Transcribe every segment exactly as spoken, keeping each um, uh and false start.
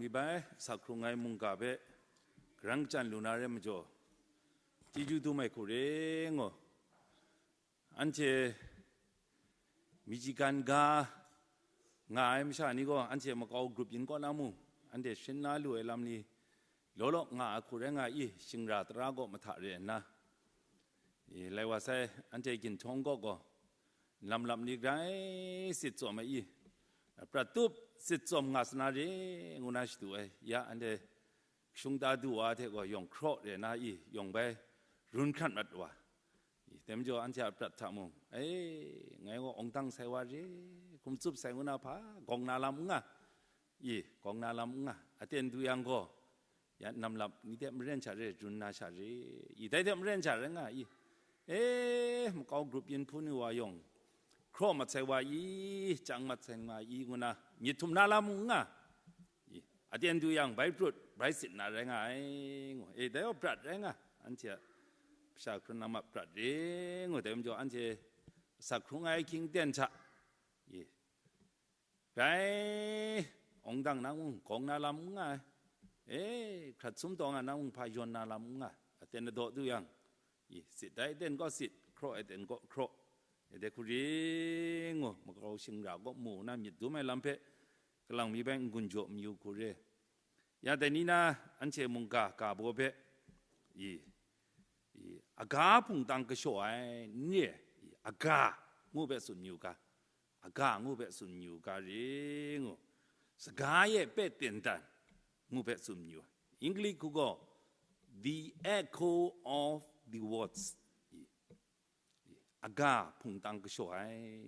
Bai, sa hkrung ai mungga hpe karang kachyan lu na re majaw, chyeju dum ai hku re ngu. Anhte Michigan ga nga ai masha ni gaw, anhte makau grup yin kaw na mung, anhte sharin la lu ai lam ni law law nga ai hku rai nga i, shingra tara gaw mahta re nna, e, lai wa sai, anhte ginhtawng kaw gaw, lam lam ni grai sit tsawm ai i, prat tup sit tsawm nga sa na re, ngu na shadu ai. Ya, anhte kashung ta du wa hte gaw yawng hkraw re na i, yawng bai run hkrat mat wa. I, dai majaw anhte a prat hta mung, e, ngai gaw awng dang sai wa re, hkum tsup sai ngu na hpa, gawng na lam n nga. I, gawng na lam n nga. Aten du yang gaw, ya, namlap ni hte maren sha re, run na sha re. I, dai hte maren sha rai nga i. E, makau grup yin hpun ni wa yawng, hkraw mat sai wa i, chyang mat sai wa i, ngu na, myit htum na lam n nga. I, aten du yang, bai prut, bai sit na rai nga ai, ngu. E, dai gaw prat rai nga, anhte a masha hkrun na ma prat re, ngu, dai majaw anhte sa hkrung ai hkying ten hta, i, grai awng dang na mung, gawng na lam n nga ai. E, hkrat sum taw nga na mung, hpa yawn na lam n nga ai. Aten adaw du yang, i, sit ai aten gaw sit, hkraw ai aten gaw hkraw. E, dai hku re ngu, makau shingra gaw mu na myit dum ai lam hpe, kalang mi bai n-gun jaw mayu hku re. Ya, dai ni na anhte mungga ga baw hpe, i, i, aga hpungtang kashaw ai, n re, i, aga ngu hpe tsun mayu ga, aga ngu hpe tsun mayu ga re ngu, saga e pe ten dan ngu hpe tsun mayu. English hku gaw, The Echo of the Woods. I, i, aga hpungtang kashaw ai.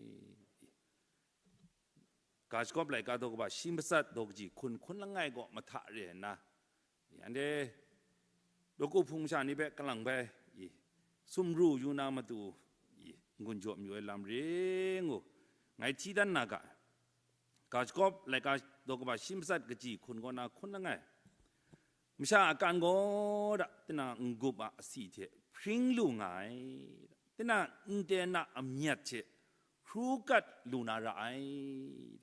Ga Shagawp laika daw kaba shi matsat daw kaji hkun hkun langai gaw mahta re nna, i, anhte daw ku hpung masha ni hpe kalang bai, i, sumru yu na matu, i, n-gun jaw mayu ai lam re ngu, ngai hti dan na ga. Ga Shagawp laika daw kaba shi matsat kaji hkun kaw na hkun langai, masha akan gaw da, tinang n-gup a asi hte hpring lu nga ai, tinang n ten a amyat hte hkru kat lu na ra ai.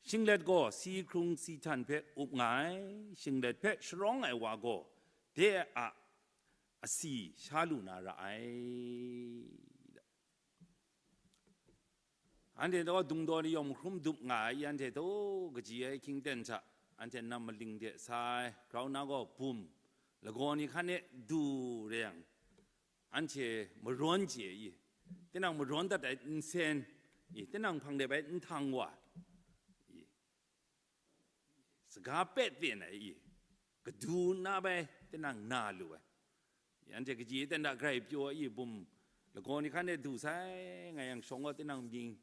Shinglet gaw si hkrung si htan hpe up nga ai, shinglet hpe sharawng ai wa gaw de a asi sha lu na ra ai. Anhte taw dungdaw ni yawng hkrum dup nga ai, anhte taw kaji ai hkying ten hta, anhte nam maling de sa ai, grau na gaw bum lagaw ni hkan e du re yang, anhte marawn chye i, tinang marawn dat ai nsen i, tinang hpang de bai nhtang wa i, saga pet ten ai i, kadu na bai tinang na lu ai. Anhte kaji ten da grai pyaw ai i, bum lagaw ni hkan e du sai, nga yang shawng gaw tinang mying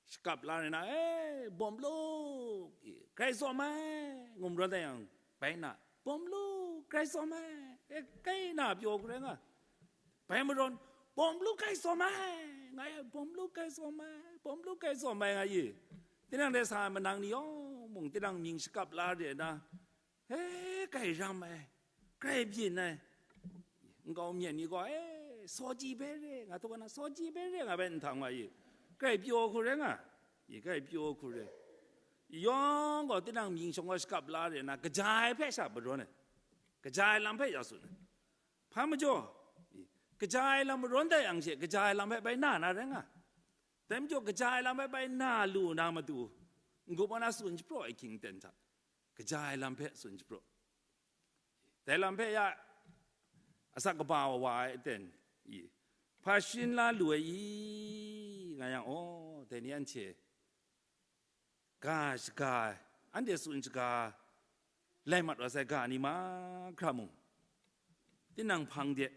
shakap la re na, e, bawm lu, e, grai tsawm ai, ngu marawn ai yang, bai na, bawm lu, grai tsawm ai, e, grai na pyaw hku rai nga. Bai marawn, bawm lu, grai tsawm ai, nga e, bawm lu, grai tsawm ai, bawm lu, grai tsawm ai, nga i. Tinang de sa ai manang ni yawng mung, tinang mying shakap la re na, e, grai ram ai, grai byin ai, nkau myit ni gaw, e, saw ji bai re, nga htu ga na, saw ji bai re, nga bai nhtang wa i, grai pyaw hku rai nga, i, grai pyaw hku rai. Yawng gaw tinang mying shawng gaw shakap la re na, kaja ai hpe sha marawn ai, kaja ai lam hpe ya tsun ai. Hpa majaw, i, kaja ai lam marawn dat yang she, kaja ai lam hpe bai na na rai nga. Dai majaw, kaja ai lam hpe bai na lu na matu, n-gup wa na tsun shapraw ai hkying ten hta, kaja ai lam hpe tsun shapraw. Dai lam hpe ya asak kaba wa wa ai aten i, hpa sharin la lu ai i, nga yang, aw, dai ni anhte ga shaga, anhte tsun shaga lai mat wa sai ga ni mahkra mung, tinang hpang de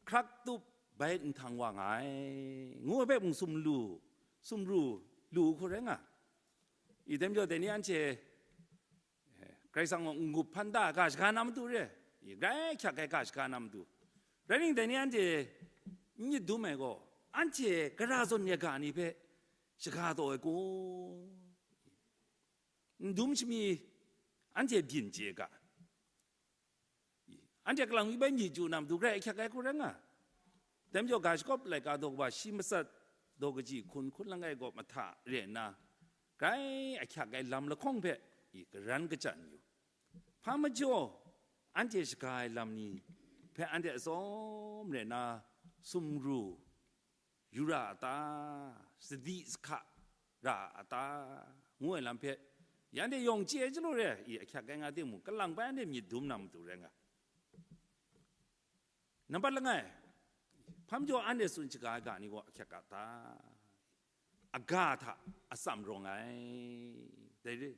hkrak tup bai nhtang wa nga ai, ngu ai hpe mung sumlu, sumru lu hku rai nga. I, dai majaw, dai ni anhte, eh, Karai Kasang gaw n-gup hpan da ga shaga na matu re, i, grai hkyak ai ga shaga na matu. Rai ning, dai ni anhte n myit dum ai gaw, anhte gara zawn ya ga ni hpe shaga taw ai kun? N dum shami anhte byin chye ga. Anhte kalang mi bai myit chyu na matu grai ahkyak ai hku rai nga. Dai majaw, ga shakawp laika daw kaba shi matsat daw kaji hkun hkun langai gaw mahta re nna, grai ahkyak ai lam lahkawng hpe i, karan kachyan yu. Hpa majaw, anhte shaga ai lam ni hpe anhte atsawm re na sumru yu ra a ta, sadi sahka ra a ta, ngu ai lam hpe, ya anhte yawng chye ai chyalu re, i, ahkyak ai nga timung, kalang bai anhte myit dum na matu rai nga. Nampat langai, hpa majaw anhte tsun shaga ai ga ni gaw ahkyak a ta, aga hta atsam rawng ai, dai re.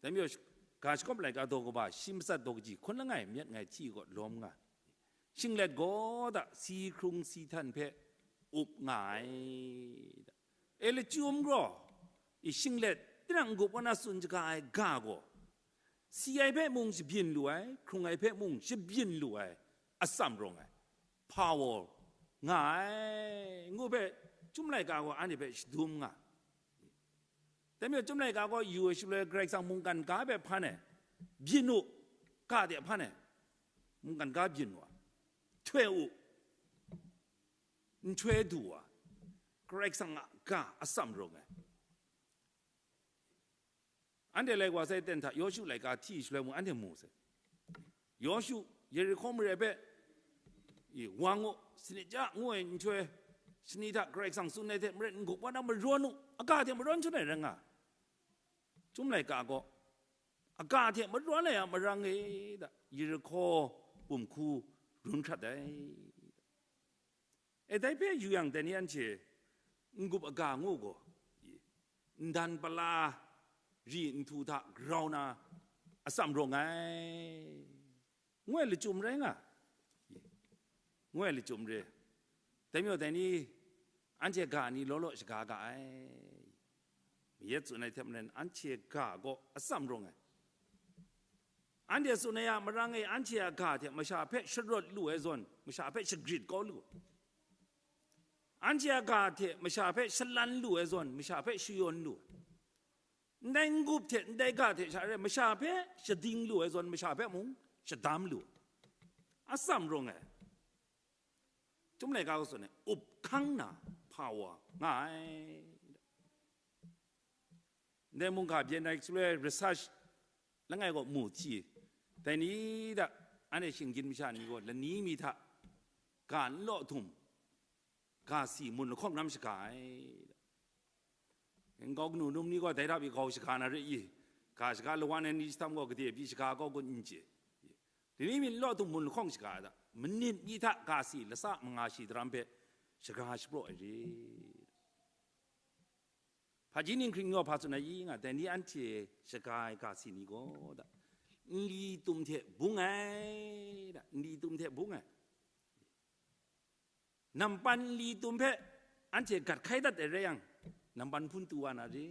Dai majaw, ga shakawp laika daw kaba shi matsat daw kaji hkun langai myit ngai hti gaw lawm nga. Shinglet gaw da si hkrung si htan hpe up nga ai. E lachyum gaw, i shinglet, tinang n-gup wa na tsun shaga ai ga gaw, si ai hpe mung shabyin lu ai, hkrung ai hpe mung shabyin lu ai, atsam rawng ai, power nga ai, ngu hpe, Chyum laika gaw anhte hpe shadum nga. Dai majaw, Chyum laika gaw yu ai shaloi Karai Kasang mungkan ga hpe hpan ai, byin u, ga de hpan ai, mungkan ga byin wa, htoi u, nhtoi du wa, Karai Kasang a ga atsam rawng ai. Anhte lai wa sai ten hta, Yawshu laika hti shaloi mung anhte mu sai. Yawshu, Yerihko mare hpe, i, wang u, sanit ja, ngu ai nhtoi, shani hta Karai Kasang tsun ai hte maren n-gup wa na marawn u, aga hte marawn shangai rai nga. Chyum laika gaw, aga hte marawn ai a marang e da, Yerihko bum hku run hkrat ai. E, dai hpe yu yang, dai ni anhte n-gup aga ngu gaw, i, ndan pala ri nhtu hta grau na atsam rawng ai, ngu ai lachyum rai nga, i, ngu ai lachyum re. Dai majaw, dai ni anhte ga ni law law shaga ga ai. Mayat tsun ai hte maren, anhte ga gaw atsam rawng ai. Anhte tsun ai a marang e, anhte a ga hte masha hpe sharawt lu ai zawn, masha hpe shagrit kau lu. Anhte a ga hte masha hpe shalan lu ai zawn, masha hpe shayawn lu. Ndai n-gup hte, ndai ga hte sha re, masha hpe shading lu ai zawn, masha hpe mung shadam lu. Atsam rawng ai. Chyum laika gaw tsun ai, up hkang na hpa wa nga ai. Ndai mungga byen ai shaloi research langai gaw mu hti, dai ni da, anhte shinggyim masha ni gaw lani mi hta ga n law htum, ga si mun lahkawng ram shaga ai. Nkau kanu num ni gaw dai hta pyi gau shaga na re i, ga shaga lawan ai ni chyahtam gaw gade pyi shaga kau kun n chye. Lani mi n law htum mun lahkawng shaga ai hta, manit mi hta ga si lasa manga shi daram hpe shaga shapraw ai re. Hpaji ninghkring gaw hpa tsun ai i nga, dai ni anhte shaga ai ga si ni gaw da, nli tum hte bung ai, da, nli tum hte bung ai. Nampan nli tum hpe anhte gat hkai dat ai rai yang, nampan hpun tu wa na re.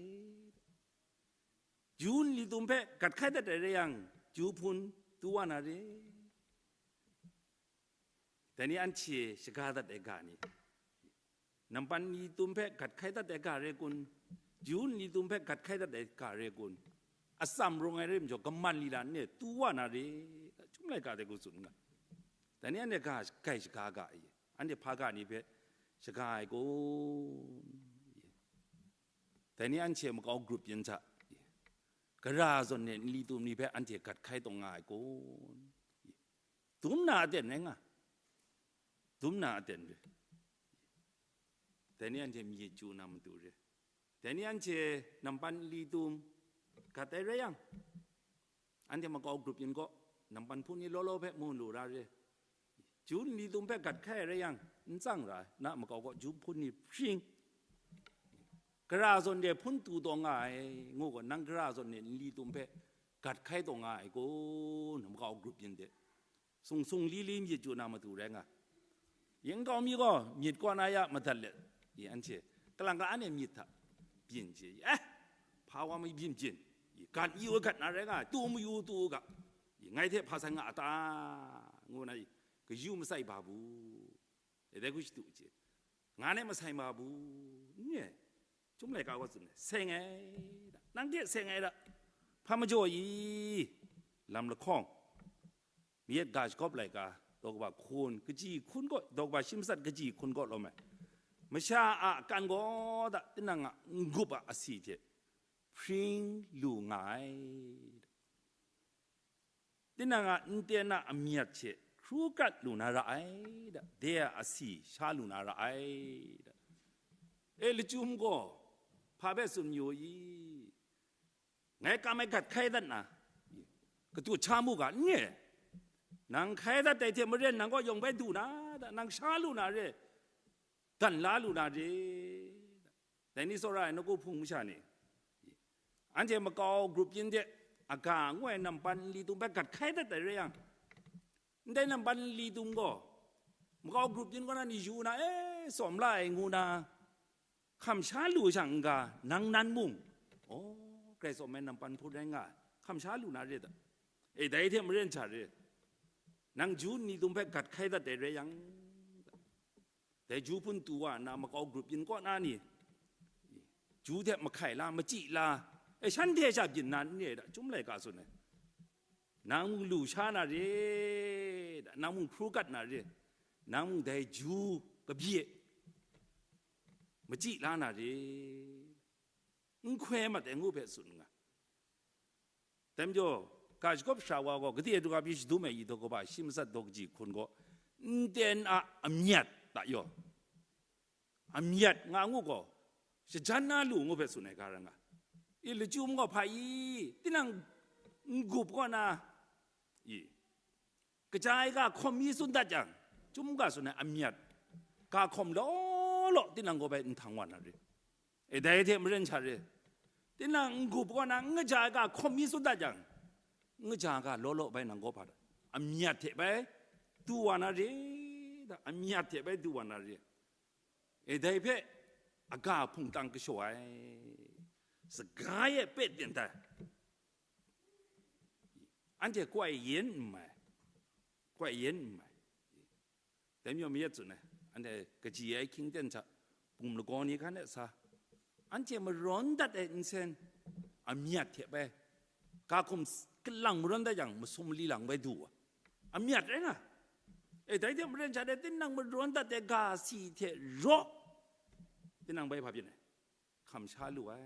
Ju nli tum hpe gat hkai dat ai rai yang, ju hpun tu wa na re. Dai ni anhte shaga dat ai ga ni, nampan nli tum hpe gat hkai dat ai ga re kun, ju nli tum hpe gat hkai dat ai ga re kun, atsam rawng ai rai majaw, kaman lila nne tu wa na re, Chyum laika de ku tsun nga. Dai ni anhte ga gai shaga ga i, anhte hpa ga ni hpe shaga ai kun? Dai ni anhte makau grup yin hta, gara zawn e nli tum ni hpe anhte gat hkai taw nga ai kun? Dum na aten rai nga, dum na aten re. Dai ni anhte myit chyu na matu re. Dai ni anhte nampan nli tum gat ai rai yang, anhte makau grup yin gaw, nampan hpun ni law law hpe mu lu ra re. Ju nli tum hpe gat hkai ai rai yang, n tsang ra ai, na makau gaw ju hpun ni hpring, gara zawn de hpun tu taw nga ai, ngu gaw, nang gara zawn de nli tum hpe gat hkai taw nga ai kun, makau grup yin de. Sung sung li li myit chyu na matu rai nga. Yin kau mi gaw myit kaw na ya madat let, i, anhte kalang ka an e myit hta byin chye, eh, hpa wa mi byin byin, i, gat mayu gat na rai nga, tu mayu tu u ga, i, ngai hte hpa san nga a ta, ngu na, i, kayu masai ba bu, e dai hku shadu chye, nga ne masai ma bu, n re. Chyum laika gaw tsun ai, seng ai da, nang hte seng ai da, hpa majaw i, lam lahkawng, Myit ga shagawp laika, daw kaba hkun, kaji hkun kaw, daw kaba shi matsat kaji hkun kaw lawm ai. Masha a kan gaw da, tinang a n-gup a asi hte hpring lu nga ai. Tinang a nten a amyat hte hkru kat lu na ra ai, de a asi sha lu na ra ai. E, lachyum gaw hpa hpe tsun mayu i? Ngai kam ai gat hkai dat na, katut sha mu ga, n re. Nang hkai dat dai hte maren nang kaw yawng bai du na, nang sha lu na re, dan la lu na re. Dai ni tsawra ai nawku hpung masha ni, anhte makau grup yin de, aga ngu ai nampan nli tum bai gat hkai dat ai rai yang, ndai nampan nli tum gaw, makau grup yin kaw na ni yu na, e, tsawm la ai ngu na, hkam sha lu shang n ga, nang nan mung, oh, Karai tsawm ai nampan hput rai nga ai, hkam sha lu na re da. E, dai hte maren sha re, nang ju nni tum hpe gat hkai dat ai rai yang, dai ju hpun tu wa nna makau grup yin kaw na ni, ju hte mahkai la, machyi la, e, shanhte sha byin na n re da, Chyum laika tsun ai. Nang mung lu sha na re, nang mung hkru kat na re, nang mung dai ju kabye machyi la na re, n hkoi mat ai ngu hpe tsun nga. Dai majaw, ga shagawp sara wa gaw, gade daw ga pyi shadum ai i daw kaba shi matsat daw kaji hkun gaw, nten a amyat ta yaw, amyat nga ngu gaw, shajan na lu ngu hpe tsun ai ga rai nga. I lachyum gaw hpa i, tinang n-gup kaw na, i, kaja ai ga hkawm mi tsun dat jang, Chyum ga tsun ai amyat, ga hkawm law law tinang gaw bai nhtang wa na re. E, dai hte maren sha re, tinang n-gup kaw na n kaja ai ga hkawm mi tsun dat jang, n kaja ga law law bai nang gaw hpa da, amyat hte bai du wa na re, da, amyat hte bai du wa na re. E, dai hpe aga hpung tang kashaw ai, saga e pet byin tai. Anhte kawai yen n mai, kawai yen n mai. Dai majaw mayat tsun ai, anhte kaji ai hkying ten hta, bum lagaw ni hkan e sa, anhte marawn dat ai nsen, amyat hte bai, ga hkum s-, kalang marawn dat yang, masum mali lang bai du wa, amyat rai nga. E, dai hte maren sha de, tinang marawn dat ai ga si hte raw, tinang bai hpa byin ai, hkam sha lu ai.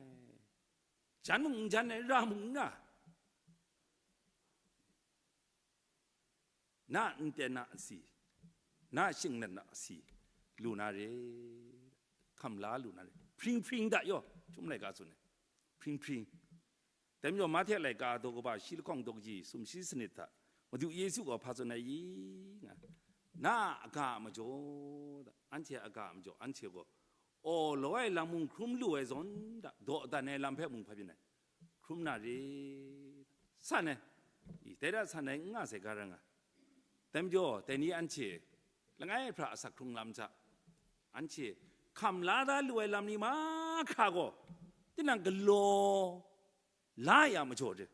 Jan mung n jan ai, ra mung n ra, na nten na asi, na shinglet na asi lu na re, hkam la lu na re, hpring hpring da yaw, Chyum laika tsun ai, hpring hpring. Dai majaw, Mahte laika daw kaba shi lahkawng daw kaji sumshi sanit hta, Madu Yesu gaw hpa tsun ai i nga, na a ga a majaw, anhte a ga a majaw, anhte gaw aw law ai lam mung hkrum lu ai zawn da, dawdan ai lam hpe mung hpa byin ai, hkrum na re, san ai, i, dai hta san ai n nga sai ga rai nga. Dai majaw, dai ni anhte langai hpra asak hkrung lam hta, anhte hkam la da lu ai lam ni mahkra gaw, tinang galaw la ya majaw re,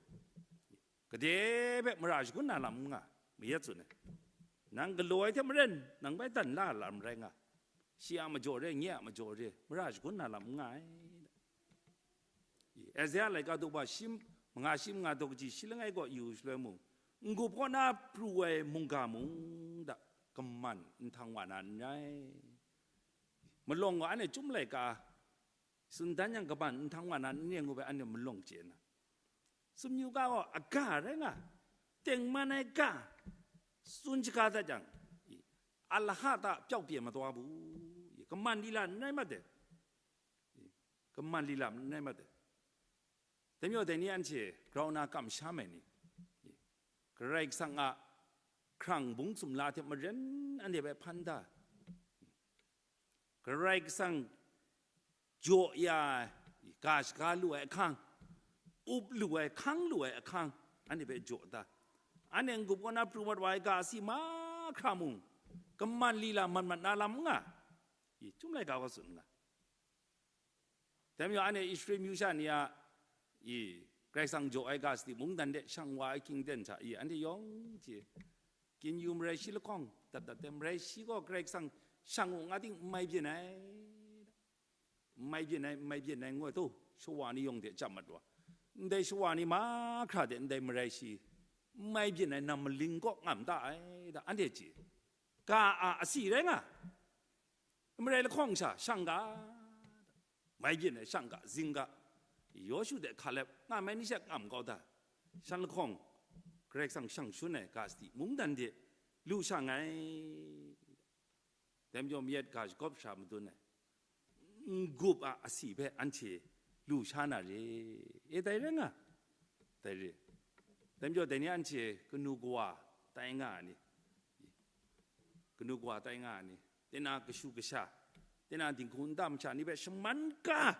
gade hpe mara shagun na lam n nga, mayat tsun ai. Nang galaw ai hte maren, nang bai dan la lam rai nga, shi a majaw re, nye a majaw re, mara shagun na lam n nga ai. Isaya laika daw kaba shi manga shi manga daw kaji shi langai kaw yu shaloi mung, n-gup kaw na pru ai mungga mung da, kaman nhtang wa na n rai. Malawng gaw anhte Chyum laika tsun dan yang, kaman nhtang wa na n rai ngu bai anhte malawng chye na, sumyu ga gaw a ga rai nga, tengman ai ga tsun shaga dat jang, i, a lahata pyawk pye matwa bu, i, kaman lila n rai mat ai, i, kaman lila n rai mat ai. Dai majaw, dai ni anhte grau na kamsham ai ni, i, Karai Kasang a hkrang bung sumla hte maren anhte hpe hpan da, Karai Kasang jaw ya ai, ga shaga lu ai ahkang, up lu ai, hkang lu ai ahkang, anhte hpe jaw da. Anhte n-gup kaw na pru mat wa ai ga asi mahkra mung, kaman lila mat mat na lam n nga, i, Chyum laika gaw tsun nga. Dai majaw, anhte Israel myu sha ni a, i, Karai Kasang jaw ai ga sadi mungdan de shang wa ai hkying ten hta, i, anhte yawng hte, Ginyu marai shi lahkawng dat dat de, marai shi gaw Karai Kasang shang u nga ting n mai byin ai, n mai byin ai, n mai byin ai, ngu ai, tu, shawa ni yawng de chyam mat wa, ndai shawa ni mahkra de ndai marai shi n mai byin ai, nam maling kaw ngam ta ai, da, anhte chye. Ga a asi rai nga, marai lahkawng sha shang ga, mai byin ai shang ga, zing ga, Yawshu de Hkalep nga mai ni sha kam kau da, shan lahkawng Karai Kasang shang shun ai ga sadi mungdan de lu sha ngai. Dai majaw mayat ga shagawp sha madun ai, n-gup a asi hpe anhte lu sha na re. E, dai rai nga, dai re. Dai majaw dai ni anhte kanu kawa tai nga ai ni, kanu kawa tai nga ai ni, tinang kashu kasha, tinang dinghku nta masha ni hpe shaman ga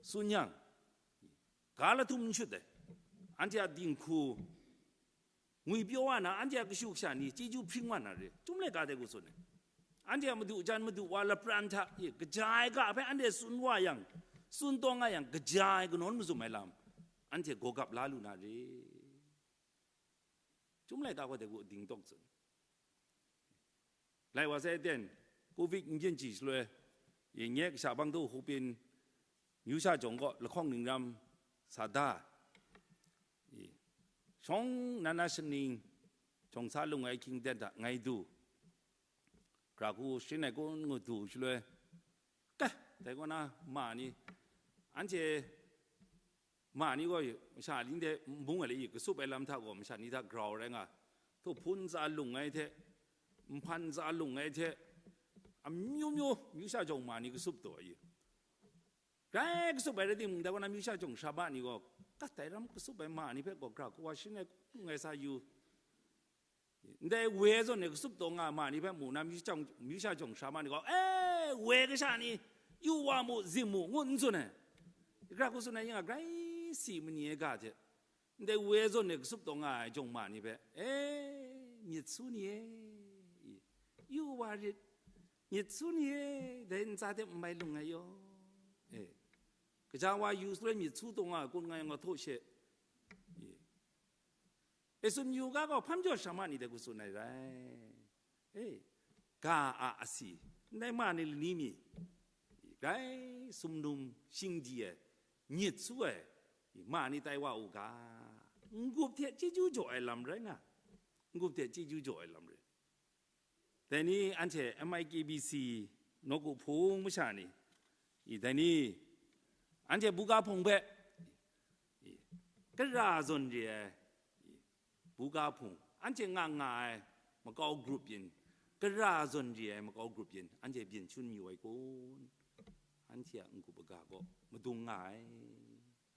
tsun yang, ga lahtum n shut ai, anhte a dinghku ngwi pyaw wa na, anhte a kashu kasha ni chyeju hpring wa na re. Chyum laika de ku tsun ai. Anhte a madu jan madu wa lapran hta e, kaja ai ga hpe anhte tsun wa yang, tsun tawng nga yang, kaja ai kanawn mazum ai lam, anhte gawgap la lu na re. Chyum laika gaw de ku dingdawk tsun. Lai wa sai ten, covid n byin chyi shaloi, yin nye kasha bang du hku pyin, myu sha jawng gaw lahkawng ning ram sa da. I, shawng na na shaning, jawng sa lung ai hkying ten hta ngai du, gara hku sharin ai kun ngu du shaloi, kai, dai kaw na ma ni, anhte ma ni gaw masha ni de n bung ai le, i, kasup ai lam hta gaw masha ni hta grau rai nga, htu hpun ntsa lung ai hte, nhpan ntsa lung ai hte, amyu myu myu sha jawng ma ni kasup taw ai. Grai kasup ai rai timung, dai kaw na myu sha jawng sara ma ni gaw, kat ai ram kasup ai ma ni hpe gaw gara hku wa sharin ai kun ngu ai sa yu. Ndai woi zawn e kasup taw nga ma ni hpe mu na, myu sha jawng, myu sha jawng sara ma ni gaw, "E, woi kasha ni, yu wa mu, zim mu," ngu n tsun ai. Gara hku tsun ai, yin a grai si mani ai ga hte, ndai woi zawn e kasup taw nga ai jawng ma ni hpe, "E, myit su ni e, yu wa rit, myit su ni e, dai ntsa hte n mai lung ai yaw, e, kaja wa yu shaloi myit su taw nga ai kun nga yang, nga htaw she," e, e, tsun yu ga gaw, hpam jaw sara ma ni dai hku tsun ai rai. E, ga a asi, ndai ma ni lani mi, grai sumnum shingdi ai, myit su ai, ma ni tai wa u ga, n-gup hte chyeju jaw ai lam rai nga, n-gup hte chyeju jaw ai lam rai. Dai ni anhte M I K B C nawku hpung masha ni, i, dai ni anhte buga hpung hpe, i, kara zawn re ai, i, buga hpung, anhte nga nga ai makau grup yin, kara zawn re ai makau grup yin, anhte byin shun yu ai kun? Anhte a n-gup aga gaw madung nga ai,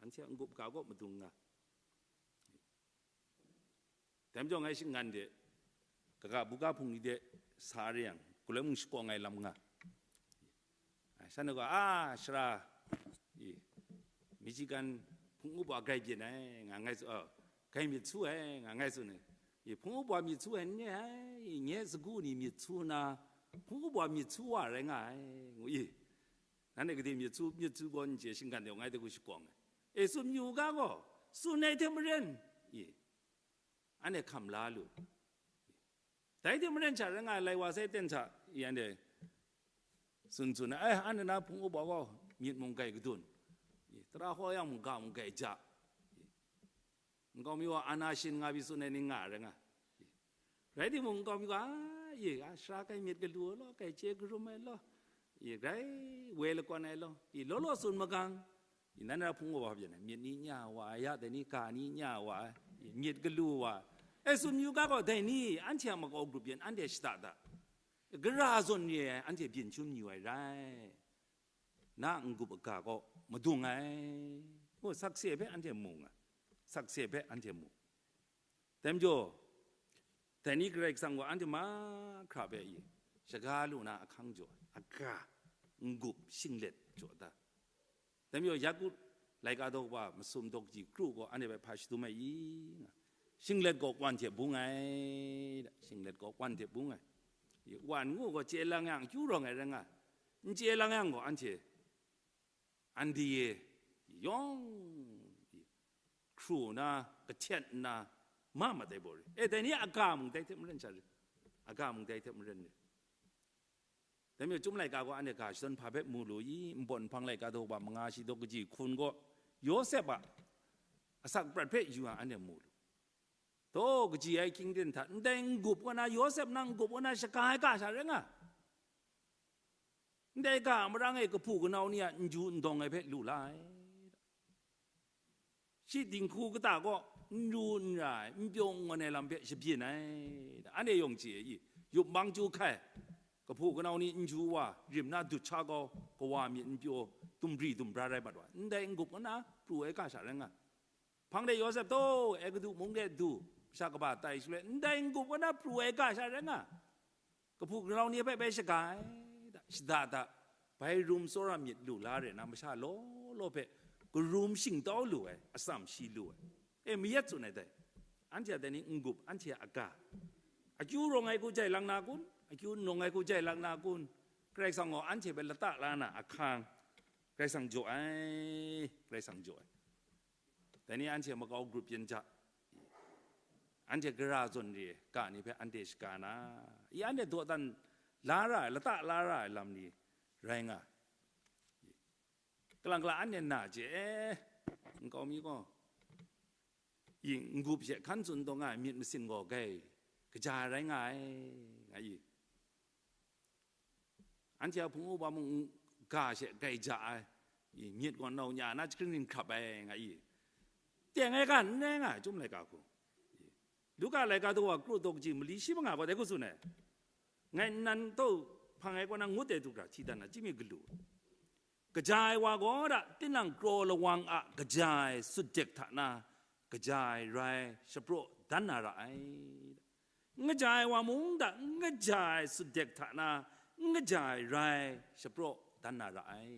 anhte a n-gup aga gaw madung nga. Dai majaw ngai shinggan de, kaga buga hpung ni de sa re yang, galoi mung shakawng ai lam nga. Ai, shan gaw, a, sara, i, Michigan hpung up wa grai byin ai, nga ngai tsun, oh, grai myit su ai, nga ngai tsun ai. I, hpung up wa myit su ai, n re ai, i, nye sagu ni myit su na, hpung up wa myit su wa rai nga ai, ngu i. Nanhte gade myit su, myit su gaw n chye, shinggan de ngai de ku shakawng ai. E, tsun yu ga gaw, tsun ai hte maren, i, anhte hkam la lu. Dai hte maren sha rai nga ai, lai wa sai ten hta, i, anhte tsun tsun ai, anhte na hpung up wa gaw myit mung grai kadun, i, tara hkaw yang mung ga mung grai ja, i, nkau mi wa ana shin nga pyi tsun ai ni nga rai nga. Rai timung, nkau mi wa, a, ye, a, sara grai myit galu ai law, grai chye karum ai law, ye, grai woi lakawn ai law, i, law law tsun magang, i, nan ra hpung wa byin ai, myit ni nya wa ai, ya dai ni ga ni nya wa ai, i, myit galu wa ai. E, tsun yu ga gaw, dai ni anhte a makau grup yin, anhte shada da, gara zawn re ai, anhte byin shun yu ai rai. Na n-gup aga gaw madung ai. Ngu, sakse hpe anhte mu nga, sakse hpe anhte mu. Dai majaw, dai ni Karai Kasang gaw anhte mahkra hpe i shaga lu na ahkang jaw ai, aga, n-gup, shinglet jaw da. Dai majaw, Yaku laika daw wa masum daw kaji kru gaw anhte hpe hpa shadum ai i, nga, shinglet gaw wan hte bung ai, shinglet gaw wan hte bung ai. Wan ngu gaw chye lang yang, akyu rawng ai rai nga, n chye lang yang gaw, anhte, anhte yawng hkru na, kahtet nna, ma mat ai baw re. E, dai ni a ga mung dai hte maren sha re, a ga mung dai hte maren re. Dai majaw, Chyum laika gaw anhte ga shadawn hpa hpe mu lu i, npawt nhpang laika daw wa manga shi daw kaji hkun gaw, Yawsep a asak prat hpe yu ai anhte mu lu. Daw kaji ai hkying ten hta, ndai n-gup kaw na, Yawsep na n-gup kaw na shaga ai ga sha rai nga, ndai ga a marang e kahpu kanau ni a n-ju n dawng ai hpe lu la ai. Hpyi dinghku kata kaw n ru n ra ai, n pyaw n ngawn ai lam hpe shabyin ai. Anhte yawng chye ai, yup mang chyu hkai, kahpu kanau ni n chyu wa, rim na dut sha kau, kawa myit n pyaw, dumri dumbra rai mat wa, ndai n-gup nna pru ai ga sha rai nga. Hpang de Yawsep taw, Egutu mung de du, masha kaba tai shaloi, ndai n-gup nna pru ai ga sha rai nga. Kahpu kanau ni hpe bai shaga ai, da, shada da, bai rum tsawra myit lu la re na, masha law law hpe karum shingtau lu ai, atsam shi lu ai. E, mayat tsun ai dai. Anhte a dai ni n-gup, anhte a aga. Akyu rawng ai hku jai lang na kun? Akyu n rawng ai hku jai lang na kun? Karai Kasang gaw anhte hpe lata la na ahkang, Karai Kasang jaw ai, Karai Kasang jaw ai. Dai ni anhte makau grup yin ja, anhte gara zawn re ga ni hpe anhte shaga na, i anhte dawdan la ra ai, lata la ra ai lam ni rai nga. Kalang kalang anhte na chye, e, nkau mi gaw, i n-gup she hkan tsun taw nga ai myit masin gaw gai kaja rai nga ai, nga i. Anhte a hpung upa mung ga she gai ja ai, i, myit gaw nau nya na jahkring rin hkrap ai, nga i. Teng ai ga n rai nga ai, Chyum laika hku. I, Luka laika daw wa kru daw kaji mali shi manga gaw dai hku tsun ai. Ngai nnan taw hpang ai kaw na ngut ai du hkra hti dan na, chyinghte galu. Kaja ai wa gaw da, tinang kraw lawang a kaja ai sutdek hta na, kaja ai rai shapraw dan na ra ai. N kaja ai wa mung da, n kaja ai sutdek hta na, n kaja ai rai shapraw dan na ra ai.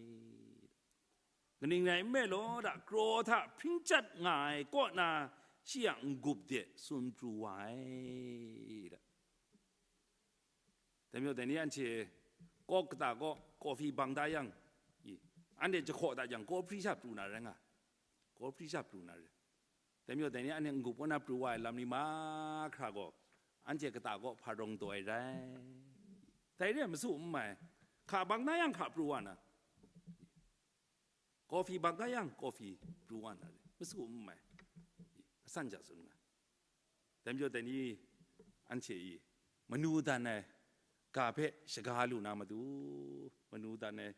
Kaning rai nme law da, kraw hta hpring chyat nga ai kaw na, shi a n-gup de tsun pru wa ai, da. Dai majaw, dai ni anhte kawk kata kaw, kawfi bang da yang, i, anhte jahkaw da yang, kawhpri sha pru na rai nga, kawhpri sha pru na rai. Dai majaw, dai ni anhte n-gup kaw na pru wa ai lam ni mahkra gaw, anhte kata kaw hpa rawng taw ai rai. Dai re ai, masu n mai, hka bang da yang hka pru wa na, kawfi bang da yang, kawfi pru wa na re, masu n mai, asan ja tsun nga. Dai majaw, dai ni anhte i manu dan ai ga hpe shaga lu na matu, manu dan ai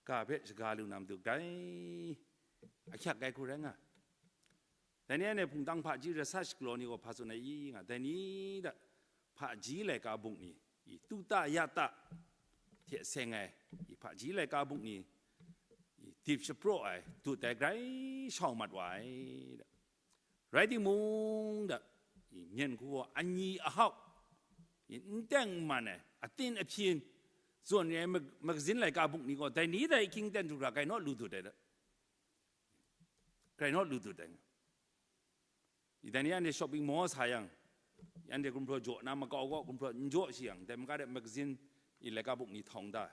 ga hpe shaga lu na matu, grai ahkyak ai hku rai nga. Dai ni anhte hpungtang hpaji research galaw ni gaw hpa tsun ai i nga, dai ni da hpaji laika buk ni, i, tuta yata hte seng ai, i, hpaji laika buk ni, i, dip shapraw ai, dut ai grai shau mat wa ai, da. Rai timung, da, i, myen hku gaw anyi ahau, i, n teng n man ai, atin ahpyin, zawn re ai mag-, magazin laika buk ni gaw, dai ni dai ahkying ten du hkra, grai naw lu dut ai, da. Grai naw lu dut ai nga. I, dai ni anhte shopping mall sa yang, anhte gumhpraw jaw na makau gaw, gumhpraw n jaw shi yang, dai maga de magazin, i, laika buk ni htawng da.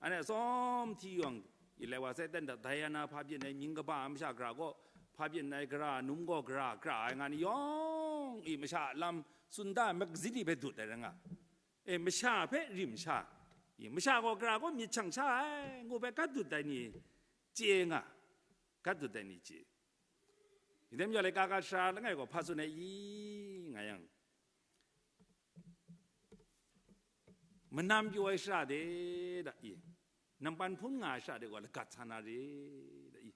Anhte atsawm hti yang, i, lai wa sai ten da, Diana hpa byin ai mying kaba ai masha gara gaw, hpa byin ai gara, num gaw gara, gara ai nga ni yawng, i, masha a lam tsun da ai magazin ni hpe dut ai rai nga. E, masha hpe rim sha, i, masha gaw gara gaw myit shang sha ai, ngu hpe gat dut ai ni chye nga, gat dut ai ni chye. Ndai majaw, laika ga sara langai gaw hpa tsun ai i, nga yang, manam pyaw ai sara de, da i, nampan hpun nga ai sara de gaw lagat sa na re, da i,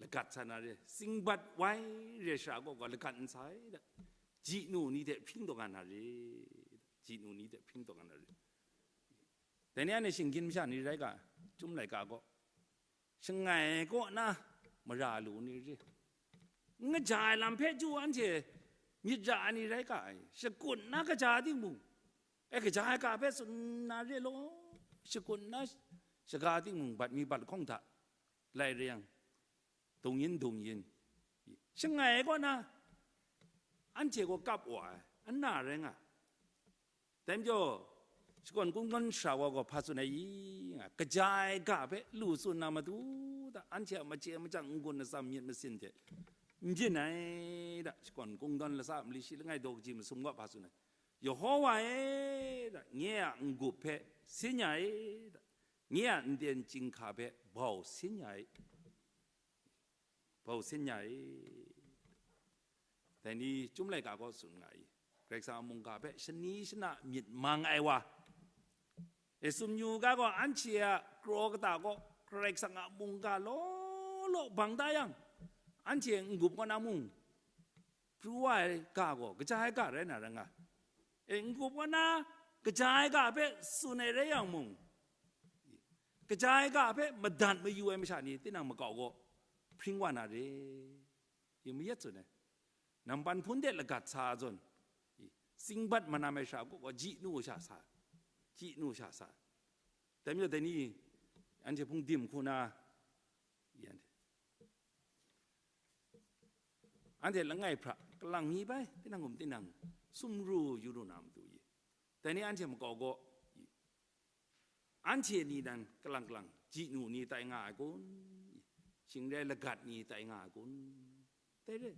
lagat sa na re, singbat wai re sara gaw, gaw lagat n sa ai, da, ji nu ni hte hpring taw nga na re, da, ji nu ni hte hpring taw nga na re. Dai ni anhte shinggyim masha ni rai ga, Chyum laika gaw, shangai kaw na mara lu ni re, n kaja ai lam hpe chyu anhte myit ra ai ni rai ga ai, shakut na kaja ting mung, e, kaja ai ga hpe tsun na re law, shakut na shaga ting mung, bat mi bat lahkawng hta lai re yang, dung yin dung yin, shangai kaw na anhte gaw kap wa ai, ana rai nga. Dai majaw, shakawn kungdawn sara wa gaw hpa tsun ai i nga, kaja ai ga hpe lu tsun na matu, da, anhte a machye machyang n-gun atsam myit masin hte n byin ai, da, shakawn kungdawn latsa mali shi langai daw kaji masum gaw hpa tsun ai, Yawhawa e, da, nye a n-gup hpe sin ya e, da, nye a nden chyinghka hpe bau sin ya e. Bau sin ya e. Dai ni Chyum laika gaw tsun nga i, Karai Kasang a mungga hpe shani shana myit mang ai wa. E, sumnyu ga gaw anhte a kraw kata gaw Karai Kasang a mungga law law bang da yang, Anhte n-gup kaw na mung pru wa ai ga gaw kaja ai ga rai na rai nga. E, n-gup kaw na kaja ai ga hpe tsun ai rai yang mung, kaja ai ga hpe madat mayu ai masha ni tinang makau gaw hpring wa na re. Yu mayat tsun ai. Nampan hpun de lagat sa ai zawn, singbat manam ai sha kaw gaw ji nu sha sa, ji nu sha sa. Dai majaw dai ni, anhte hpung dim hku na, anhte, anhte langai hpra kalang mi bai, tinang hkum tinang sumru yu lu na matu i. Dai ni anhte makau gaw, i, anhte ni nan kalang kalang ji nu ni tai nga ai kun? I, shing rai lagat ni tai nga ai kun? Dai re.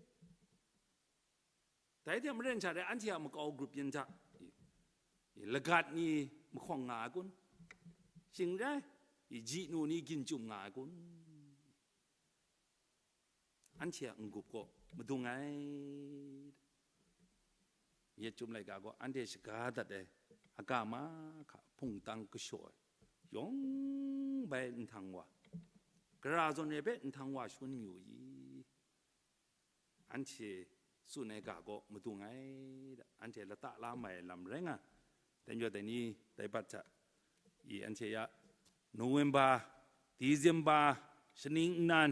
Dai hte maren sha rai anhte a makau grup yin hta, i, i, lagat ni mahkawng nga ai kun? Shing rai, i, ji nu ni gyin chyum nga ai kun? Anhte a n-gup gaw madung ai. Yet Chyum laika gaw anhte shaga dat ai aga mahka hpungtang kashaw ai yawng bai nhtang wa, gara zawn re hpe nhtang wa shangun yu i? Anhte tsun ai ga gaw madung ai, anhte lata la mai ai lam rai nga. Dai majaw dai ni dai bat hta, i, anhte ya November, December, shaning nnan,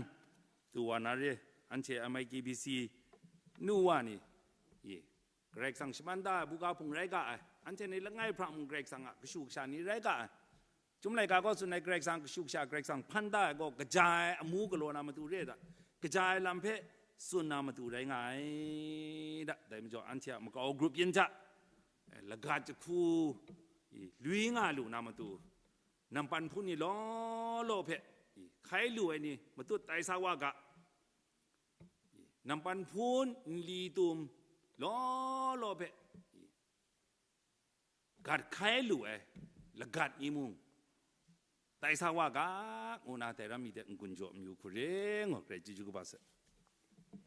tu wa na re, anhte M I K B C nu wa ni, i, Karai Kasang shaman da ai buga hpung rai ga ai, anhte ni langai hpra mung Karai Kasang a kashu kasha ni rai ga ai. Chyum laika gaw tsun ai Karai Kasang kashu kasha Karai Kasang hpan da ai gaw kaja ai amu galaw na matu re ai hta, kaja ai lam hpe tsun na matu rai nga ai hta. Dai majaw anhte a makau grup yin hta, eh, lagat jahku, i, lui nga lu na matu, nampan hpun ni law law hpe, i, hkai lu ai ni matut tai sa wa ga, i, nampan hpun nli tum law law hpe, i, gat hkai lu ai lagat ni mung tai sa wa ga, ngu na dai ram mi de n-gun jaw amyu hku re ngaw, Karai chyeju kaba sai.